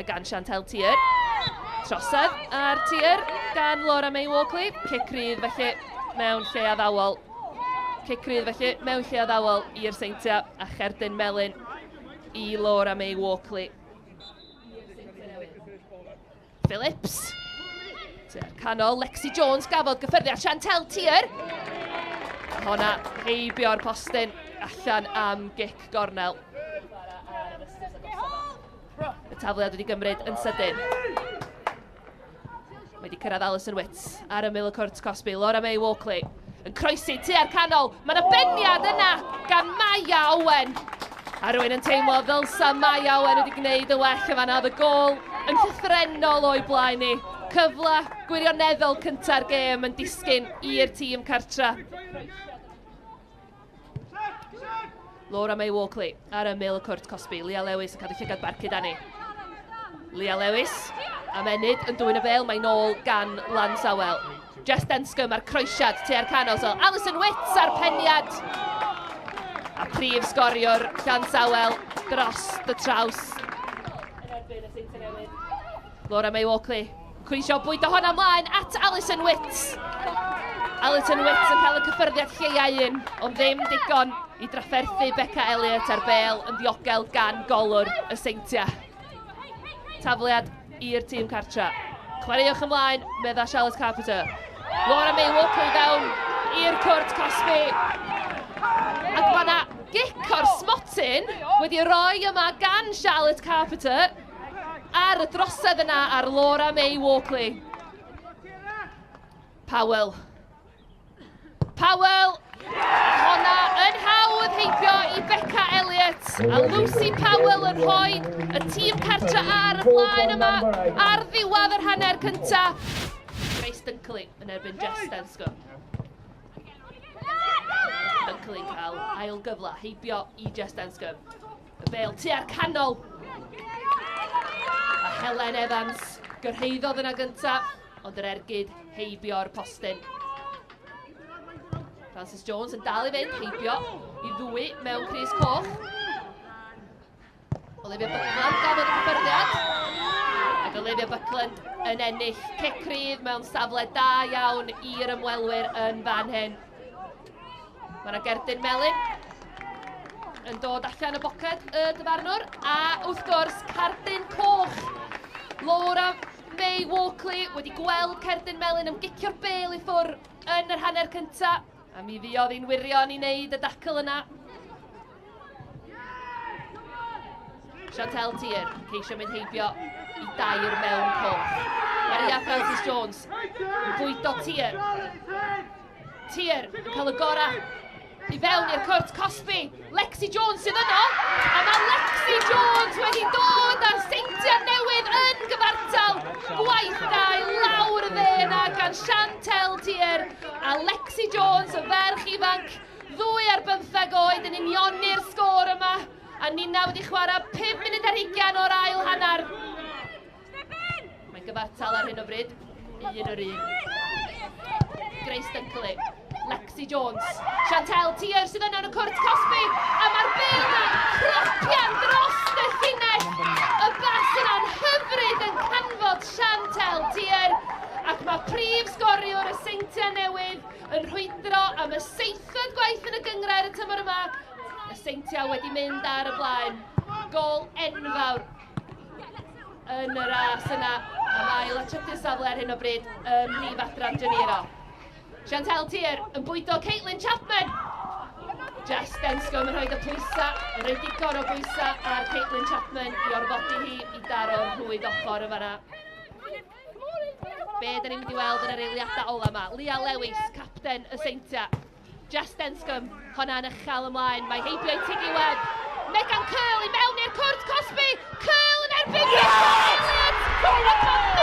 Mae gan Chantel Tier. Trosedd ar Tier gan Laura May Walkley. Cic rydd felly mewn lle addawol. Cic rydd felly mewn lle addawol i'r Seintiau a cherdyn melyn i Laura May Walkley. Phillips. Tua'r canol, Lexi Jones gafodd gyffyrddiad Chantel Tier. Honna heibio'r postyn allan am gic gornel. Y tafliad wedi gymryd yn sydyn. Mae wedi cyrraedd Alison Witts ar ymyl y cwrt cosbi. Laura May Walkley yn croesi tua'r canol. Mae yna beniad yna gan Maya Owen. A rwy'n yn teimlo ddylsa Maya Owen wedi gwneud y well yn fanna. Oedd y gol yn llythrennol o'i blaen ni. Cyfle gwirioneddol cynta'r gêm yn disgyn i'r tîm cartra. Laura May Walkley ar ymyl y cwrt cosbi. Leah Lewis yn cadw llygad barcud arni. Leah Lewis am ennyd yn dwyn y bel, mae'n ôl gan Lansawel. Jess Denscombe ar croesiad tua'r canol. So Alison Witts ar peniad. A prif sgoriwr Llansawel dros y traws. Yn erbyn y Seintiau Newydd. Laura May Walkley yn cwysio bwydo honna ymlaen at Alison Witts. Alison Witts yn cael y cyffyrddiad lleiau un, ond ddim digon i drafferthu Becca Elliott a'r bel yn ddiogel gan golwr y Seintiau. Tafliad i'r tîm cartra. Chwaraewch ymlaen, medda Charlotte Carpenter. Laura May Walkley fewn i'r cwrt cosbi. Ac mae yna gic o'r smotyn wedi roi yma gan Charlotte Carpenter. Ar y drosedd yna ar Laura May Walkley. Powell. Powell! Honna yn hawdd heibio i Becca Elliott. A Lucy Powell yn rhoi y tîm cartra ar y blaen yma ar ddiwedd yr hanner cynta. Grace Dunkley yn erbyn Jess Denscombe. Dunkley'n cael ail gyfle heibio i Jess Denscombe. Y bêl tua'r canol. A Helen Evans gyrhaeddodd yna gyntaf, ond yr ergyd heibio'r postyn. Francis Jones yn dal i fynd heibio i ddwy mewn crys coch. Olivia Buckland gafodd y cyffyrddiad. Ac Olivia Buckland yn ennill cic rydd mewn safle da iawn i'r ymwelwyr yn fan hyn. Mae yna gerdyn melyn yn dod allan y boced y dyfarnwr. A wrth gwrs, cardyn coch. Laura May Walkley wedi gweld cerdyn melyn am gicio'r bel i ffwr yn yr hanner cyntaf. A mi fuodd hi'n wirion i wneud y dacl yna. Chantel Tier, ceisio mynd heibio i dair mewn coch. Maria Francis Jones yn bwydo Tier. Tier yn cael y gorau i fewn i'r cwrt cosbi. Lexi Jones sydd yno, a mae Lexi Jones wedi dod â'r Seintiau Newydd yn gyfartal. Gwaith da i lawr y dde yna gan Chantel Tier a Lexi Jones, y ferch ifanc, ddwy ar bymtheg oed yn unioni'r sgôr yma. A Nina wedi chwarae 5 munud ar hugain o'r ail hanner. Mae'n gyfartal ar hyn o bryd. Un o'r un. Grace Dunkley. Lexi Jones. Chantel Tier sydd yna yn y cwrt cosbi. A mae'r bel yna'n cropian dros y llinell. Y bas yna'n hyfryd yn canfod Chantel Tier. Ac mae prif sgoriwr y Seintiau Newydd yn rhwydro am y seithfed gwaith yn y gynghrair y tymor yma. Y Seintiau wedi mynd ar y blaen. Gol enfawr yn y ras yna am ail a trydydd safle ar hyn o bryd ym mhrif adran Geniro. Chantel Tier yn bwydo Caitlin Chapman. Jess Denscombe yn rhoi y pwysau, yn rhoi digon o bwysau ar Caitlin Chapman i orfodi hi i daro'r rhwyd ochr yn fanna. Be da ni'n mynd i weld yn yr eiliadau ola yma? Leah Lewis, capten y Seintiau. Jess Denscombe, honna'n uchel ymlaen, mae heibio i Tiggy Webb. Megan Curl i mewn i'r cwrt cosbi, Curl yn erbyn yes! Elliott!